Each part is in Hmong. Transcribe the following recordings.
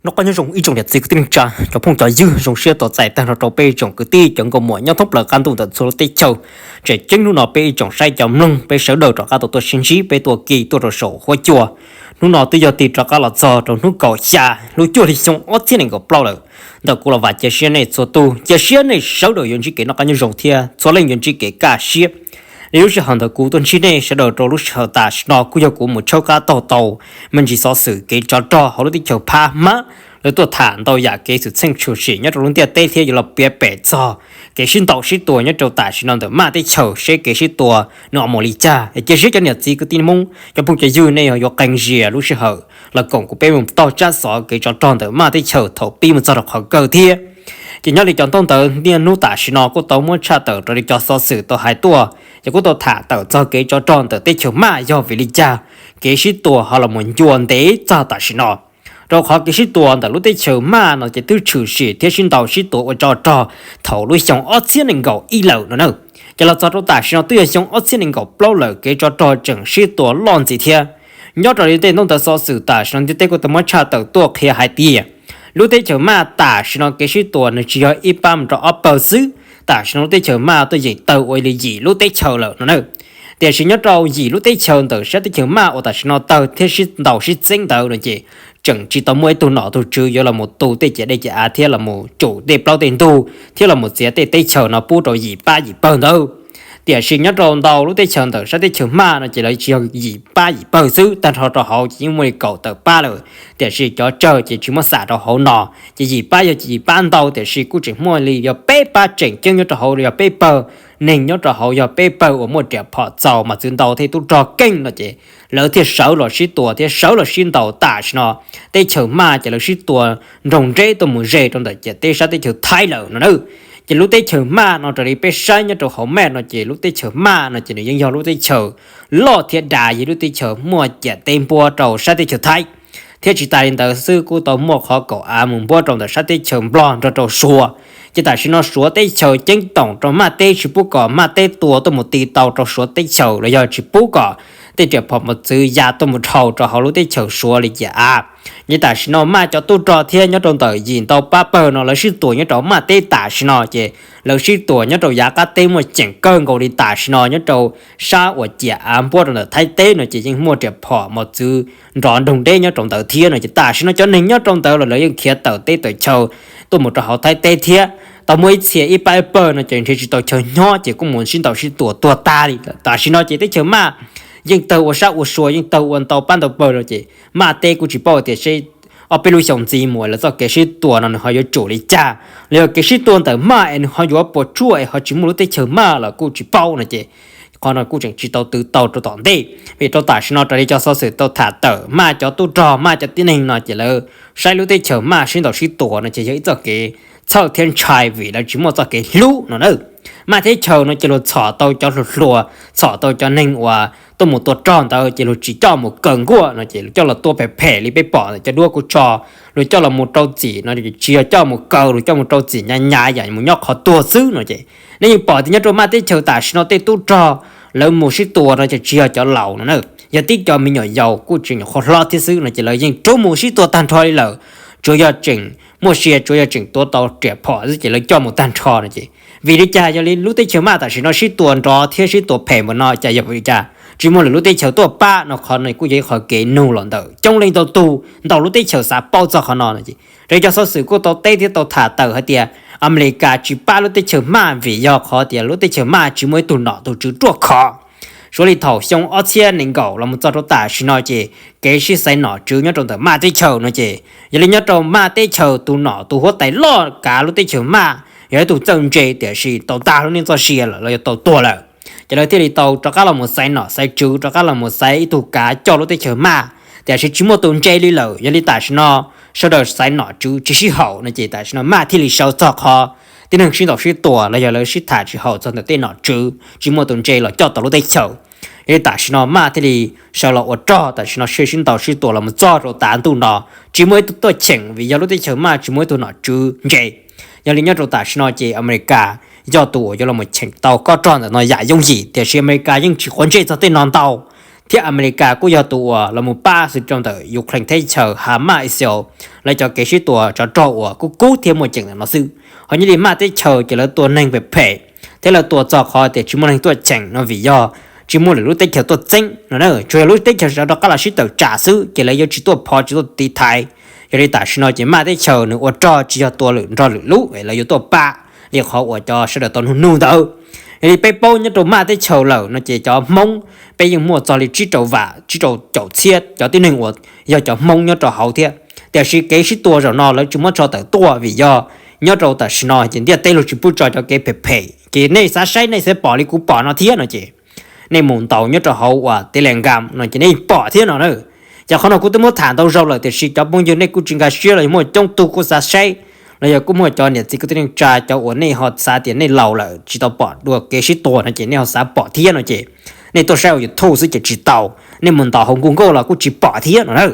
Rov qab nyob zoo ib tsoom niam txiv kwv tij neej tsa, cov phooj cov ywg, zoo siab tos txais tag nrho rau peb ib tsoom kwv tij cov nkauj muam nyob thoob plaws qab ntuj ntawm txhua lub teb chaws, tseem ceeb hnub no peb ib tsoom saib cov mloog peb sawv daws rov qab tau tuaj sib ntsib peb tuaj kis tuaj rau saum huab cua. Hnub no twb yog tig rov qab los txog rau hnub kaum xya lub cuaj hli xyoo ob txhiab nees nkaum plaub lawm. Ntawm kuv los vam cia siab nej txhua tus, cia siab nej sawv daws yuav ntsib kev noj qab nyob zoo thiab txhua leej yuav ntsib kev kaj siab. Li lub sij hawm ntawd kuv tuaj ntsib nej sawv daws rau lub sij hawm tam sim no kuj yog kuv mus tshawb qab taug tau me ntsis xov xwm kev tsov rog hauv lub teb chaws Phab Mab. Lawv tuaj tham ntau yam kev xwm txheej tshwm sim nyob rau lub ntiaj teb thiab yuav los piav pem txog kev sib ntaus sib tua nyob rau tam sim no ntawm Maj teb chaws seb kev sib tua nws ho mus li cas. Cia siab cov niam txiv kwv tij Hmoob cov phooj cov ywg nej yuav qee zias lub sij hawm los koom kuv peb mus taug tsab xov kev tsov rog ntawm Maj teb chaws thaum pib mus txog rau qhov kawg thiab. Ces nyob li cov ntaub ntawv niaj hnub tam sim no kuj tau muab tshaj tawm raws li cov xov xwm tau hais tuaj, ces kuj tau tham tawm txog kev tsov rog ntawm teb chaws Maj yog vim li cas kev sib tua ho los mus ncua ntev txog tam sim no. Rau qhov kev sib tua ntawm lub teb chaws Maj no ces twb tshwm sim thiab sib ntaus sib tua ua tsov rog thaum lub xyoo ob txhiab nees nkaum ib lawm no na. Ces los txog rau tam sim no twb yog xyoo ob txhiab nees nkaum plaub lawm kev tsov rog tseem sib tua loj ntxiv thiab. Nyob raws li tej ntaub ntawv xov xwm tam sim no ntiaj teb kuj tau muab tshaj tawm tuaj qhia hais tias lub teb chaws Maj tam sim no kev sib tua nws tsis yog ib pab mus rau ob pawg xwb. Tam sim no lub teb chaws Maj tuaj yeem tawg ua li yim lub teb chaws lawm no na. Tiam sis nyob rau yim lub teb chaws ntawm sab teb chaws Maj uas tam sim no tawg thiab sib ntaus sib txeeb ntawd no ces tseem tsis tau muaj ib tug nom tug tswv yuav los mus tu tej ciam dej ciam av thiab los mus tsum tej plaub tej ntug thiab los mus txiav tej teb chaws no pub rau yim pab yim pawg ntawd. Tiam sis nyob rau ntau lub teb chaws ntawm sab teb chaws Maj no ces lawv tsis yog yim pab yim pawg xwb, tag nrho rau hauv ces yeej muaj li kaum tawm pab lawm. Tiam sis cov tsawg ces tsis muab xam rau hauv no. Ces yim pab yog yim pab ntau tiam sis kuj tseem muaj li yog peb pab tseem ceeb nyob rau hauv, yog peb pawg neeg nyob rau hauv, yog peb pawg uas muaj riam phom txaus mas txwv ntau thiab tub rog keej no ces lawv thiaj sawv los sib tua thiab sawv los sib ntaus tam sim no. Teb chaws Maj ces lawv sib tua nroog nreb tuaj mus ze rau ntawm ciam teb sab teb chaws Thaib lawm no na. Ces lub teb chaws Maj no raws li peb saib nyob rau hauv maj no ces lub teb chaws Maj no ces nws yeej yog lub teb chaws loj thiab dav yog lub teb chaws muaj ciam teb npuab rau sab teb chaws Thaib. Thiab tsis tas li ntawd xwb kuj tau muaj qhov kaum av mus npuab rau ntawm sab teb chaws Nplog nrog rau Suav. Ces tam sim no Suav teb chaws ceeb toom rau Maj teb tsis pub kom Maj teb tua tuaj mus ti tau rau Suav teb chaws los yog tsis pub kom tej riam phom mos txwv ya tuaj mus dhau rau hauv lub teb chaws Suav li ciam av. Ces tam sim no Maj cov tub rog thiab nyob rau ntawm yim ntau pab pawg no lawv sib tua nyob rau Maj teb tam sim no ces lawv sib tua nyob rau yav qab teb muaj ceem kawg nkaus li tam sim no nyob rau sab uas ciam av npuab rau ntawm Thaib teb no ces yeej muaj riam phom mos txwv nrov nroog nreb nyob rau ntawd thiab no ces tam sim no cov neeg nyob rau ntawd los lawv yeej khiav tawm teb tawm chaw tuaj mus rau hauv Thaib teb thiab. Tau muaj ib txhia ib pab ib pawg no ces nrhiav tsis tau chaw nyob ces kuj mus sib ntaus sib tua tuag tag li. Tam sim no ces teb chaws Maj yeej tawg ua sab ua sua, yeej tawg ua ntau pab ntau pawg no ces Maj teb kuj tsis paub tias seb ob peb lub xyoo ntxiv mus lawv txoj kev sib tua no nws ho yuav tsum li cas, los yog kev sib tua ntawm Maj es nws ho yuav puas tsuaj es ho tsis muaj lub teb chaws Maj los kuj tsis paub no ces qhov no kuj tseem tsis tau tw tau rau tom ntej. Vim rau tam sim no raws li cov xov xwm tau tham tawm Maj cov tub rog Maj cov tib neeg no ces lawv saib lub teb chaws Maj sib ntaus sib tua no ces yog ib txoj kev txhawj thiab ntshai vim lawv tsis muaj txoj kev hlub no na. Maj teb chaws no ces luag txhom tau cov hluas hluas, txhom tau cov neeg uas tuaj mus tua rog ntawd ces luag tsis coj mus kaw nkuaj no ces luag coj los tua phem phem li peb pom ntawm cov duab kuj tso, luag coj los mus rau txim no tsis yog coj mus kaw, luag coj mus rau txim nya nya yam mus nyob qhov tuag xwb no ces nej yeej pom tias nyob rau Maj teb chaws tam sim no tej tub rog lawv mus sib tua no ces tsis yog cov laus no na, yog tib cov me nyuam yaus kuj tseem nyuam qhuav hlob thiab xwb no ces lawv yeej rub mus sib tua tag nrho li lawm. Tsuav yog tseem muaj sia, tsuav yog tseem tuav tau riam phom xwb ces lawv coj mus tag nrho no ces vim li cas yog li lub teb chaws Maj tam sim no sib tua nrov thiab sib tua phem npaum no cas yog vim li cas tsis muaj lwm lub teb chaws tuaj pab no, qhov no kuj yog ib qhov kev nug los ntawm coob leej ntau tug ntau lub teb chaws xav paub txog qhov no no ces raws cov xov xwm kuj tau teb thiab tau tham tawm hais tias Amelikas tsis pab lub teb chaws Maj vim yog qhov tias lub teb chaws Maj tsis muaj ib tug nom tug tswv ruaj khov. Suav li thaum xyoo ob txhiab nees nkaum los mus txog rau tam sim no ces kev sib xaiv nom tswv nyob rau ntawm Maj teb chaws no ces yog li nyob rau Maj teb chaws tus nom tus huab tais loj kav lub teb chaws Maj yog ib tug txawj ntse tiam sis tau tag lub neej txoj sia lawm los yog tau tuag lawm. Ces lawv thiaj li tau rov qab los mus xaiv nom xaiv tswv, rov qab los mus xaiv ib tug kav coj lub teb chaws Maj, tiam sis tsis muaj tus ntse li lawm. Yog li tam sim no sawv daws xaiv nom tswv tsis sib haum no ces tam sim no Maj thiaj li sawv txog qhov tib neeg sib ntaus sib tua los yog lawv sib tham tsis haum txog ntawm tej nom tswv, tsis muaj tus ntse los coj tau lub teb chaws. Yog li tam sim no Maj thiaj li sawv los ua rog, tam sim no sib sib ntaus sib tua los mus txog rau tav ntuj no tsis muaj ib tug tuaj cheem vim yog lub teb chaws Maj tsis muaj ib tug nom tswv ntse. Yog li nyob rau tam sim no ces Amelikas yog tus uas yuav los mus cheem tau kob rog ntawm no yam yooj yim, tiam sis Amelikas yeej tsis quav ntsej txog tej no ntau. thiab Amelikas kuj yog tus uas los mus pab xwb rau ntawm Ukraine thiab chaw Hamas Israel lawv cov kev sib tua tsov rog uas kub kub thiab muaj ceem ntawm no xwb. Ho nyob li Maj teb chaws ces lawv tua neeg phem phem thiab lawv tua txog qhov tias tsis muaj neeg tuaj cheem no vim yog tsis muaj lwm lub teb chaws tuaj txeeb no na, tsuas yog lub teb chaws sawv rov qab los sib tawm tsam xwb ces lawv yuav tsis tuaj phov tsis tuaj tiv thaiv. Yog li tam sim no ces Maj teb chaws nws ua rog tsis yog tua lwm nrog lwm lub es lawv yuav tuaj pab li qhov uas cov sawv daws tau nug nug ntawd. Yog li peb paub nyob rau Maj teb chaws lawm no ces cov Hmoob peb yeej muaj txog li tsib rau vam tsib rau caum txhiab cov tib neeg uas yog cov Hmoob nyob rau hauv thiab. Tiam sis kev sib tua zaum no lawv tsis muab tso tawm tuaj vim yog nyob rau tam sim no ces ntiaj teb luag tsis pub tso cov kev phem phem ces nej xav saib nej xav pom li kuv pom no thiab no ces nej mus ntaus nyob rau hauv uas Telegram no ces nej pom thiab no na. Ces qhov no kuv twb muab tham ntau zaus lawm tiam sis cov phooj ywg nej kuj tsis nkag siab los yog muaj coob tug kuj xav saib, los yog kuj muaj cov niam txiv kwv tij neej tsa cov uas nej ho xav tias nej laus lawm tsis tau pom dua kev sib tua no ces nej ho xav pom thiab no ces nej tuaj saib hauv YouTube xwb ces tsis tau, nej mus ntaus hauv Google los kuj tsis pom thiab no na.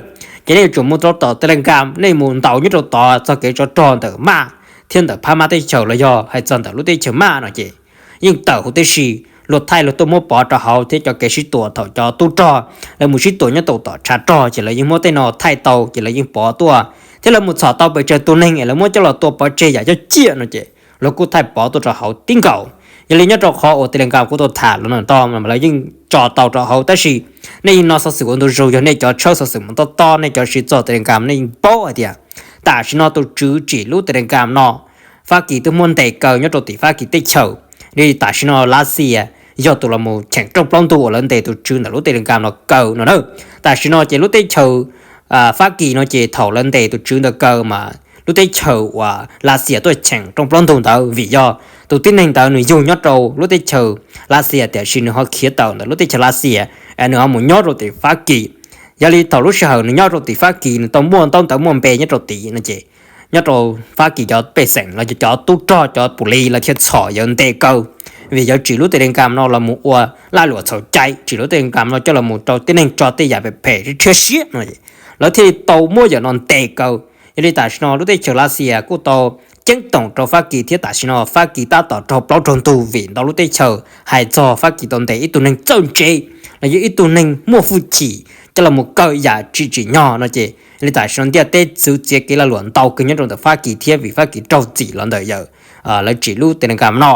Ces nej yuav tsum mus rau tom Telegram, nej mus ntaus nyob rau tod txog kev tsov rog ntawm Maj thiab ntawm Hamas teb chaws los yog hais txog ntawm lub teb chaws Maj no ces yeej tawm huv tib si. Luag thaij luag tuaj muab pov rau hauv thiab cov kev sib tua thaum cov tub rog lawv mus sib tua nyob tau tom tshav rog ces lawv yeej muab tej no thaij tau ces lawv yeej pov tuaj thiab lawv mus txhom tau pes tsawg tus neeg es lawv muab coj los tua pov tseg yam coj ciaj no ces luag kuj thaij pov tuaj rau hauv tib nkaus. Yog li nyob rau qhov uas Telegram kuv tau tham los no ntau lawv yeej tso tau rau hauv tab sis nej yeej no xov xwm ua ntu zus yog nej cov tshawb xov xwm mus tob tob nej cov siv txog Telegram nej yeej paub hais tias tam sim no tus tswv tsim lub Telegram no Fab Kis twb muab ntes kaw nyob rau tim Fab Kis teb chaws. Li tam sim no Lav Xias yog tus los mus cheem rooj plaub ntug uas lawv ntes tus tswv ntawm lub Telegram no kaw no na. Tam sim no ces lub teb chaws Fab Kis no ces thaum lawv ntes tus tswv ntawd kaw mas lub teb chaws uas Lav Xias tuaj cheem rooj plaub ntug ntawd vim yog tus tib neeg ntawd nws yug nyob rau lub teb chaws Lav Xias tiam sis nws ho khiav tawm ntawm lub teb chaws Lav Xias es nws ho mus nyob rau tim Fab Kis. Yog li thaum lub sij hawm nws nyob rau tim Fab Kis nws tau muaj ntaub ntawv muaj npe nyob rau tim no ces nyob rau Fab Kis cov pej xeem los cov tub rog cov pus lis lawv thiaj txhom yawm ntes kaw vim yawm tsim lub Telegram no los mus ua laj luam txhaum cai, tsim lub Telegram no coj los mus rau tib neeg tso tej yam phem phem tshiab siab no lawv thiaj li tau muab yawm no ntes kaw. Yog li tam sim no lub teb chaws Lav Xias kuj tau ceeb toom rau Fab Kis thiab tam sim no Fab Kis tab tom raug plaub raug ntug vim ntau lub teb chaws hais txog Fab Kis tau ntes ib tug neeg txawj ntse los yog ib tug neeg muaj hwj chim coj los mus kaw yam tsis tsim nyog no ces li tam sim no ntiaj teb txwv txiav kev lag luam ntau kawg nyob rau ntawm Fab Kis thiab vim Fab Kis raug txim los ntawm yawm lawv tsim lub Telegram no.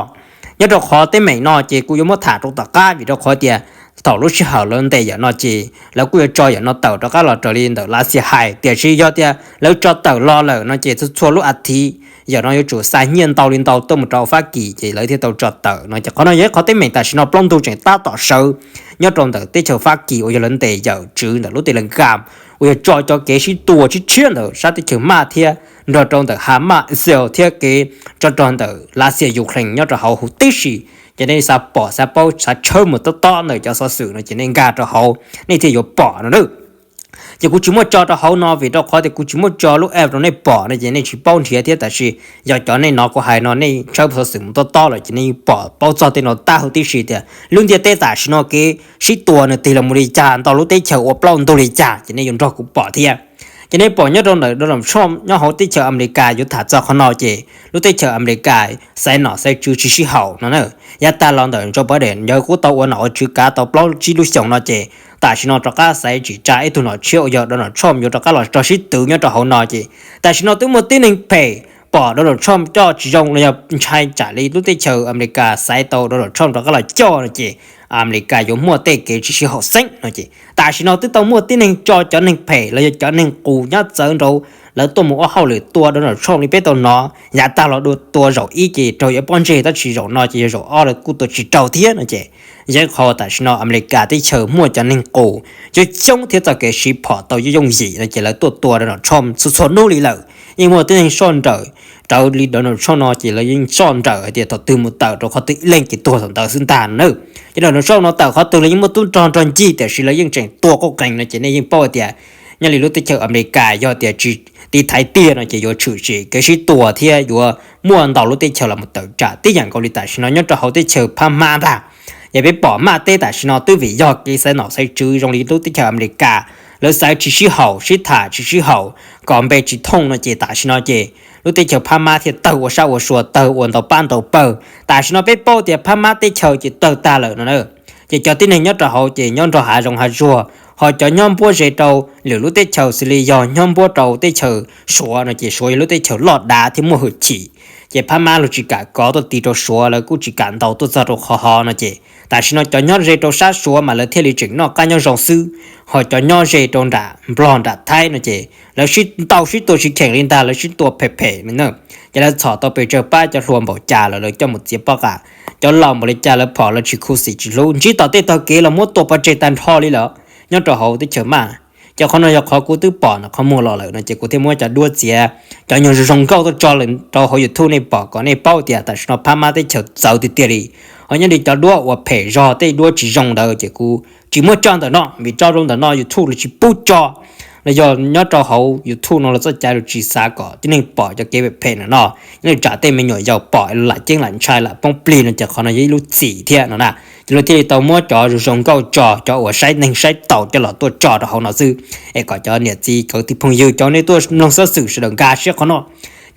Nyob rau qhov teeb meem no ces kuv yuav muab tham rau tom qab vim rau qhov tias thaum lub sij hawm lawv ntes yawm no ces lawv kuj yuav tso yawm no tawm rov qab los raws li ntawm Lav Xias hais tiam sis yog tias lawv tso tawm los lawm no ces txhua txhua lub a thiv yawm no yuav tsum xa nyiaj ntau li ntau tuaj mus rau Fab Kis ces lawv thiaj tau tso tawm no ces qhov no yog ib qhov teeb meem tam sim no plaub ntug tseem tab tom sawv nyob rau ntawm teb chaws Fab Kis uas yog lawv ntes yawm tswv ntawm lub Telegram uas yog tso cov kev sib tua tshiab tshiab ntawm sab teb chaws Maj thiab nrog rau ntawm Hamas Israel thiab kev tsov rog ntawm Lav Xias Ukraine nyob rau hauv huv tib si. Ces nej xav pom xav paub xav tshawb mus tob tob ntawm cov xov xwm no ces nej nkag rau hauv nej thiaj yuav pom no na. Ces kuv tsis muaj tso rau hauv no vim rau qhov tias kuv tsis muaj tso lub app rau nej pom no ces nej tsis paub nrhiav thiab tab sis yog cov nej no kuv hais no nej tshawb xov xwm mus tob tob lawm ces nej yeej pom paub txog tej no tag huv tib si tias lub ntiaj teb tam sim no kev sib tua nws tig los mus li cas ntau lub teb chaws ua plaub ntug li cas ces nej yuav nrog kuv pom thiab. Ces nej pom nyob rau ntawm Donald Trump nyob hauv teb chaws Amelikas yuav tham txog qhov no ces lub teb chaws Amelikas xaiv nom xaiv tswv tsis sib haum no na. Yav tag los ntawm Joe Biden yog kuj tau ua nom ua tswv kav tau plaub tsib lub xyoos no ces tam sim no rov qab xaiv tsim tsa ib tug nom tshiab uas yog Donald Trump yuav rov qab los tso sib twv nyob rau hauv no ces tam sim no twb muaj tib neeg phem pom Donald Trump coj tsis zoo los yog ntshai tsam li lub teb chaws Amelikas xaiv tau Donald Trump rov qab los coj no ces Amelikas yuav muaj tej kev tsis sib haum xeeb no ces tam sim no twb tau muaj tib neeg tso cov neeg phem los yog cov neeg qus nyab txawv nraud lawv tuaj mus ua hauj lwm tua Donald Trump li peb tau hnov. Yav tag los tua zaum ib ces raug yuav pob ntseg tab sis zaum no ces yog zaum ob lawv kuj tua tsis raug thiab no ces yog qhov tam sim no Amelikas teb chaws muaj cov neeg qus coob coob thiab txoj kev siv phom tau yooj yooj yim no ces lawv tuaj tua Donald Trump txhua txhua hnub li lawm. Yeej muaj tib neeg soj nrawm raws li Donald Trump no ces lawv yeej soj nrawm hais tias thaum twg mus tawm rau qhov twg ib leeg ces tuag thaum ntawd xwb ntag na. Ces Donald Trump no tawm qhov twg lawv yeej muaj tub nrog nrog ncig tiam sis lawv yeej tseem tua quj qees no ces nej yeej paub hais tias nyob li lub teb chaws Amelikas yog tias tsis tiv thaiv tiag no ces yuav tshwm sim kev sib tua thiab yuav muaj ntau lub teb chaws los mus tawm tsam tib yam nkaus li tam sim no nyob rau hauv teb chaws Phab Mab ntag. Yog peb pom Maj teb tam sim no twb vim yog kev xaiv nom xaiv tswv zoo li lub teb chaws Amelikas lawv xaiv tsis sib haum sib tham tsis sib haum kom npe tsis thooj no ces tam sim no ces lub teb chaws Phab Mab thiaj tawg ua sab ua sua tawg ua ntau pab ntau pawg. Tam sim no peb paub tias Phab Mab teb chaws ces tawg tag lawm no na. Ces cov tib neeg nyob rau hauv ces nyob nrog hav zoov hav tsuag, ho cov nyob npuab ze rau lwm lub teb chaws xws li yog nyob npuab rau teb chaws Suav no ces Suav yog lub teb chaws loj dav thiab muaj hwj chim, ces Phab Mab luag tsis kam kov tuaj tis rau Suav, lawv kuj tsis kam ntaus tuaj txog rau qhov hov no ces tam sim no cov nyob ze rau sab Suav mas lawv thiaj li tseem noj qab nyob zoo xwb, ho cov nyob ze rau nram Nplog nram Thaib no ces lawv sib ntaus sib tua tsis kheem li ntag, lawv sib tua phem phem li na. Ces lawv txhom tau pes tsawg pab cov hluas npaum cas los lawv coj mus txiav pob qa, cov laus npaum li cas lawv phom lawv tsis khuv xim tsis hlub, ntsib tom tej tog kev los muab tua pov tseg tag nrho li lawm nyob rau hauv teb chaws Mab. Ces qhov no yog qhov kuv twb pom ntawm qhov muag los lawm no ces kuv thiaj muab cov duab txiav, cov nyuag zoo zoo nkauj tuaj tso rau hauv YouTube nej pom kom nej paub tias tam sim no Phab Mab teb chaws txawv tiag tiag li. Ho nyob li cov duab uas phem zog tej duab tsis zoo ntawd ces kuv tsis muab tso ntawm no vim tso rau ntawm no YouTube lawv tsis pub tso. Los yog nyob rau hauv YouTube no los txoj cai lawv tsis xav kom tib neeg pom cov kev phem phem ntawm no, nyob li tsam tej me nyuam yaus pom lam ceeb lam ntshai lam poob plig no ces qhov no yog ib lub txim thiab no na. Ces lawv thiaj li tau muab cov zoo zoo nkauj tso, cov uas saib neeg saib taus coj los tuaj tso rau hauv no xwb, es kom cov niam txiv kwv tij phooj ywg cov nej tuaj mloog xov xwm sawv daws nkag siab qhov no.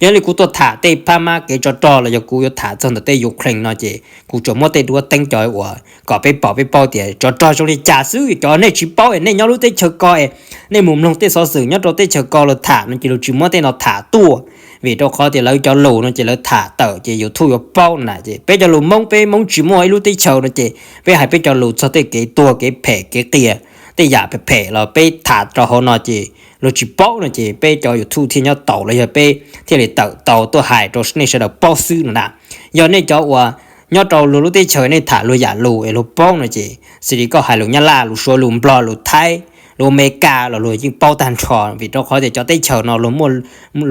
Yog li kuv tuaj tham tej Phab Mab kev tsov rog los yog kuv yuav tham txog ntawm tej Ukraine no ces kuv tsuas muab tej duab teeb cov uas kom peb pom peb paub tias tsov rog zoo li cas xwb. Cov nej tsis paub es nej nyob lub teb chaws ko es nej mus mloog tej xov xwm nyob rau teb chaws ko lawv tham no ces lawv tsis muab tej no tham tuaj, vim rau qhov tias lawv cov lus no ces lawv tham tawm ces YouTube yuav paub na. Ces peb cov lus Hmoob, peb Hmoob tsis muaj ib lub teb chaws no ces peb hais peb cov lus txog tej kev tuag kev phem kev qias, tej yam phem phem los peb tham rau hauv no ces luag tsis paub no ces peb cov YouTube thiaj nyob taus los yog peb thiaj li tawm tau tuaj hais rau nej sawv daws paub xwb no na. Yog nej cov uas nyob rau luag lub teb chaws nej tham luag yam lus es luag paub no ces xws li koj hais lus Nyab Laj, lus Suav, lus Nplog, lus Thaib, lus Amelikas los luag yeej paub tag nrho, vim rau qhov tias cov teb chaws no luag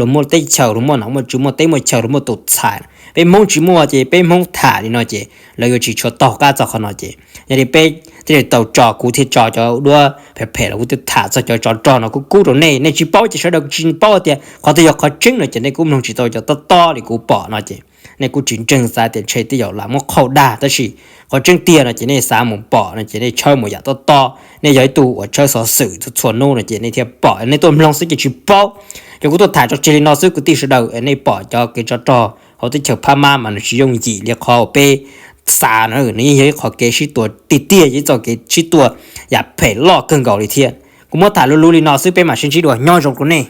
muaj teb chaws, luag muaj nom muaj tswv, muaj teb muaj chaw, luag muaj tus txhais. Peb Hmoob tsis muaj ces peb Hmoob tham li no ces lawv yuav tsis tshua taug qab txog qhov no ces yog li peb thiaj li tau tso, kuv thiaj tso cov duab phem phem los kuv thiaj tham txog cov tsov rog no kub kub rau nej. Nej tsis paub ces sawv daws tsis paub tias qhov twg yog qhov tseeb no ces nej kuj mloog tsis tau cov tob tob li kuv pom no ces nej kuj tsis ntseeg, xav tias ntshe tej zaum lam muab qhau dag, tab sis qhov tseeb tiag no ces nej xav mus pom no ces nej tshawb mus yam tob tob. Nej yog ib tug uas tshawb xov xwm txhua txhua hnub no ces nej thiaj pom, nej tuaj mloog xwb ces tsis paub. Ces kuv tuaj tham tso tseg li no xwb kwv tij sawv daws, nej pom cov kev tsov rog hauv teb chaws Phab Mab mas nws tsis yooj yim li qhov uas peb xav no, nws yeej yog ib qhov kev sib tua tiag tiag, yog ib txoj kev sib tua yam phem loj kawg nkaus li thiab. Kuv muab tham luv luv li no xwb, peb mam sib ntsib dua, nyob zoo rau nej.